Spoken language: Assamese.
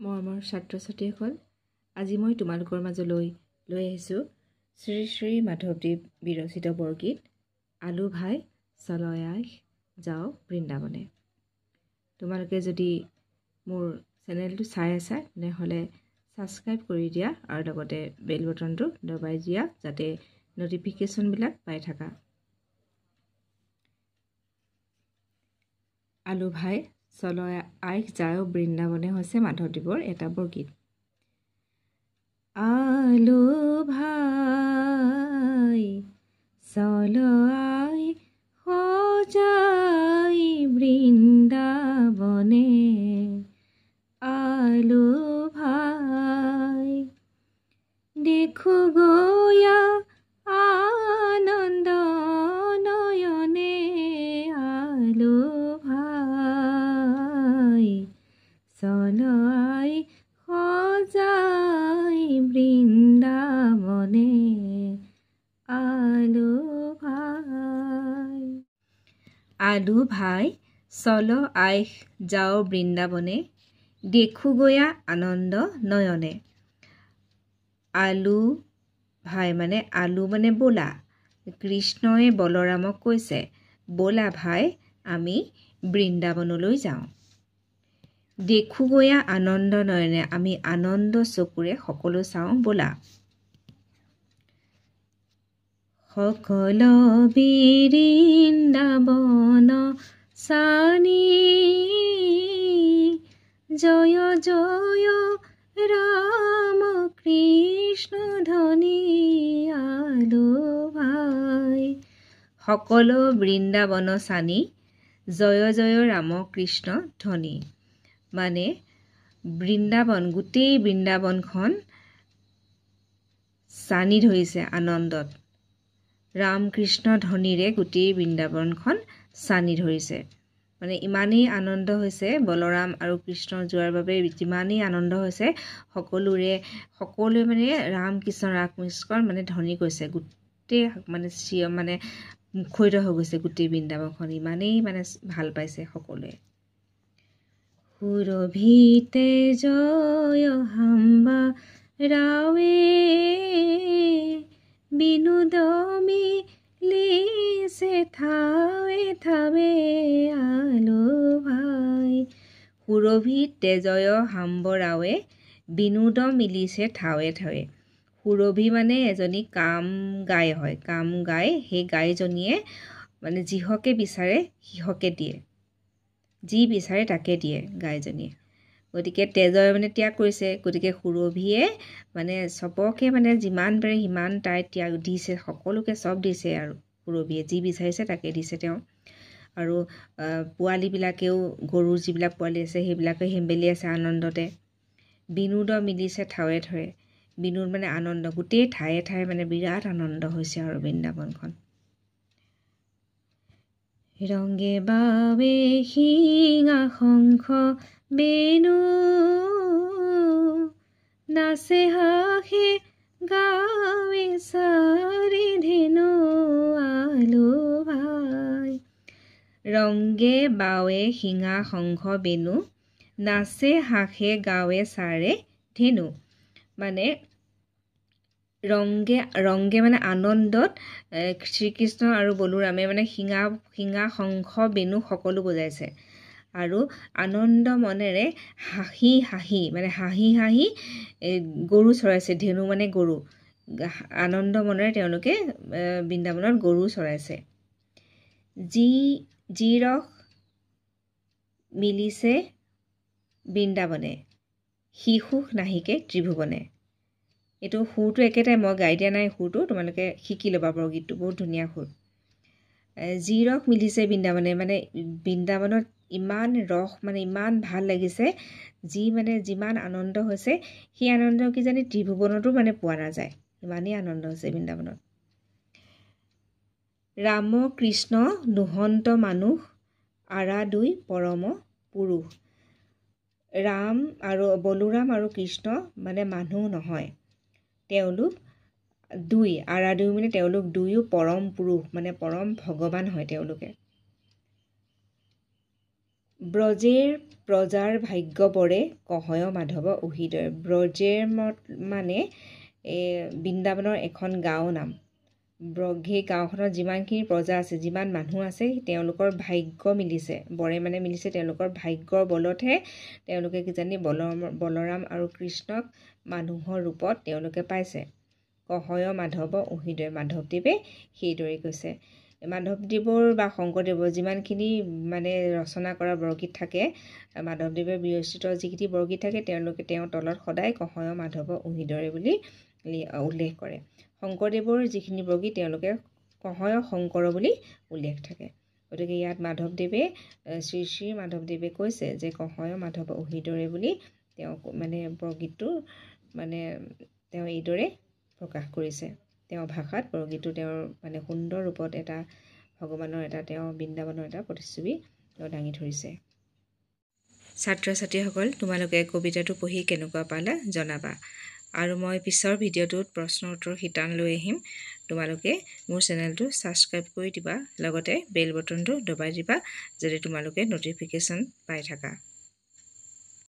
মৰমৰ ছাত্ৰ ছাত্ৰীসকল, আজি মই তোমালোকৰ মাজলৈ লৈ আহিছোঁ শ্ৰী শ্ৰী মাধৱদেৱ বিৰচিত বৰগীত আলু ভাই চলয়াই যাওঁ বৃন্দাবনে। তোমালোকে যদি মোৰ চেনেলটো চাই আছা তেনেহ'লে ছাবস্ক্ৰাইব কৰি দিয়া আৰু লগতে বেল বটনটো দবাই দিয়া যাতে ন'টিফিকেশ্যনবিলাক পাই থাকা। আলু ভাই চলয় আইক যায় বৃন্দাবনে হৈছে মাধৱদেৱৰ এটা বৰগীত। আলু ভাই চলয় সজাই বৃন্দাবনে, আলু ভাই দেখো গয়া আনন্দ নয়নে, আলু ভাই চলয় সজাই বৃন্দাবনে, আলু ভাই। আলু ভাই চল আইস যাও বৃন্দাবনে, দেখো গয়া আনন্দ নয়নে। আলু ভাই মানে আলু মানে বোলা, কৃষ্ণই বলৰামক কৈছে বোলা ভাই আমি বৃন্দাবনলৈ যাওঁ। দেখো গয়া আনন্দ নয়নে, আমি আনন্দ চকুৰে সকলো চাওঁ বোলা। সকলো বৃন্দাবন চানি, জয় জয় ৰাম কৃষ্ণ ধ্বনি, আলু ভাই। সকলো বৃন্দাবন চানি, জয় জয় ৰাম কৃষ্ণ ধ্বনি। মানে বৃন্দাবন, গোটেই বৃন্দাবনখন চানি ধৰিছে আনন্দত, ৰাম কৃষ্ণ ধ্বনিৰে গোটেই বৃন্দাবনখন চানি ধৰিছে। মানে ইমানেই আনন্দ হৈছে, বলৰাম আৰু কৃষ্ণ যোৱাৰ বাবে যিমানেই আনন্দ হৈছে সকলোৰে, সকলোৱে মানে ৰাম কৃষ্ণ ৰাম কৃষ্ণ মানে ধ্বনি কৰিছে, গোটেই মানে চিয় মানে মুখৰিত হৈ গৈছে গোটেই বৃন্দাবনখন, ইমানেই মানে ভাল পাইছে সকলোৱে। সুৰভিতে জয় হাম্বা ৰাৱে, বিনোদমি লিছে থাৱে থাৱে, আলু ভাই। সুৰভি তেজয় হাম্বৰাৱে, বিনোদ মিলিছে থাৱে থাৱে। সুৰভি মানে এজনী কাম গাই হয়, কাম গাই, সেই গাইজনীয়ে মানে যিহকে বিচাৰে সিহকে দিয়ে, যি বিচাৰে তাকে দিয়ে গাইজনীয়ে। গতিকে তেজয় মানে ত্যাগ কৰিছে, গতিকে সুৰভিয়ে মানে চবকে মানে যিমান পাৰে সিমান তাই ত্যাগ দিছে, সকলোকে চব দিছে আৰু সুৰভিয়ে যি বিচাৰিছে তাকে দিছে তেওঁ। আৰু পোৱালিবিলাকেও, গৰুৰ যিবিলাক পোৱালি আছে সেইবিলাকে হেম্বেলি আছে আনন্দতে। বিনোদ মিলিছে ঠাৱে ঠাৱে, বিনোদ মানে আনন্দ, গোটেই ঠায়ে ঠায়ে মানে বিৰাট আনন্দ হৈছে আৰু বৃন্দাবনখন। ৰঙে বাবে শিঙা শংখ বেণু, নাচে হাসে গাৱে চাৰি ধেনু, আলু ভাই। ৰংগে বাৱে শিঙা শংখ বেণু, নাচে হাসে গাৱে চাৰে ধেনু। মানে ৰংগে ৰংগে মানে আনন্দত শ্ৰীকৃষ্ণ আৰু বলোৰামে মানে শিঙা শিঙা শংখ বেণু সকলো বজাইছে আৰু আনন্দ মনেৰে হাঁহি হাঁহি মানে হাঁহি হাঁহি গৰু চৰাইছে। ধেনু মানে গৰু, আনন্দ মনেৰে তেওঁলোকে বৃন্দাবনত গৰু চৰাইছে। যি যি ৰস মিলিছে বৃন্দাবনে, শিশুখ নাহিকে ত্ৰিভুৱনে। এইটো সুৰটো একেটাই, মই গাই দিয়া নাই সুৰটো, তোমালোকে শিকি ল'বা বৰগীতটো, বহুত ধুনীয়া সুৰ। যি ৰস মিলিছে বৃন্দাবনে, মানে বৃন্দাবনত ইমান ৰস মানে ইমান ভাল লাগিছে, যি মানে যিমান আনন্দ হৈছে সেই আনন্দ কিজানি ত্ৰিভুৱনতো মানে পোৱা নাযায়, ইমানেই আনন্দ হৈছে বৃন্দাবনত। ৰাম কৃষ্ণ নুহন্ত মানুহ, আৰা দুই পৰম পুৰুষ। ৰাম আৰু বলোৰাম আৰু কৃষ্ণ মানে মানুহ নহয়, তেওঁলোক দুই, আৰা দুই মানে তেওঁলোক দুয়ো পৰম পুৰুষ, মানে পৰম ভগৱান হয় তেওঁলোকে। ব্ৰজেৰ প্ৰজাৰ ভাগ্য বৰে কহয় মাধৱ ওহিদৰে। ব্ৰজেৰ মানে বৃন্দাবনৰ এখন গাঁও নাম। সেই গাঁওখনত যিমানখিনি প্ৰজা আছে, যিমান মানুহ আছে, তেওঁলোকৰ ভাগ্য মিলিছে। বৰে মানে মিলিছে, তেওঁলোকৰ ভাগ্যৰ বলতহে তেওঁলোকে কিজানি বলৰাম আৰু কৃষ্ণক মানুহৰ ৰূপত তেওঁলোকে পাইছে। কহয় মাধৱ ওহিদৰে, মাধৱদেৱে সেইদৰে কৈছে। মাধৱদেৱৰ বা শংকৰদেৱৰ যিমানখিনি মানে ৰচনা কৰা বৰগীত থাকে, মাধৱদেৱে বিৰচিত যিখিনি বৰগীত থাকে, তেওঁলোকে তেওঁৰ তলত সদায় কহয় মাধৱ ওহিদৰে বুলি উল্লেখ কৰে। শংকৰদেৱৰ যিখিনি বৰগীত, তেওঁলোকে কহয় শংকৰ বুলি উল্লেখ থাকে। গতিকে ইয়াত মাধৱদেৱে, শ্ৰী শ্ৰী মাধৱদেৱে কৈছে যে কহয় মাধৱ ওহিদৰে বুলি তেওঁ মানে বৰগীতটো মানে তেওঁ এইদৰে প্ৰকাশ কৰিছে। তেওঁৰ ভাষাত বৰগীতটো তেওঁৰ মানে সুন্দৰ ৰূপত এটা ভগৱানৰ এটা তেওঁ বৃন্দাবনৰ এটা প্ৰতিচ্ছবি তেওঁ দাঙি ধৰিছে। ছাত্ৰ ছাত্ৰীসকল, তোমালোকে কবিতাটো পঢ়ি কেনেকুৱা পালা জনাবা, আৰু মই পিছৰ ভিডিঅ'টোত প্ৰশ্ন উত্তৰ শিতান লৈ আহিম। তোমালোকে মোৰ চেনেলটো ছাবস্ক্ৰাইব কৰি দিবা, লগতে বেল বটনটো দবাই দিবা, যাতে তোমালোকে ন'টিফিকেশ্যন পাই থাকা।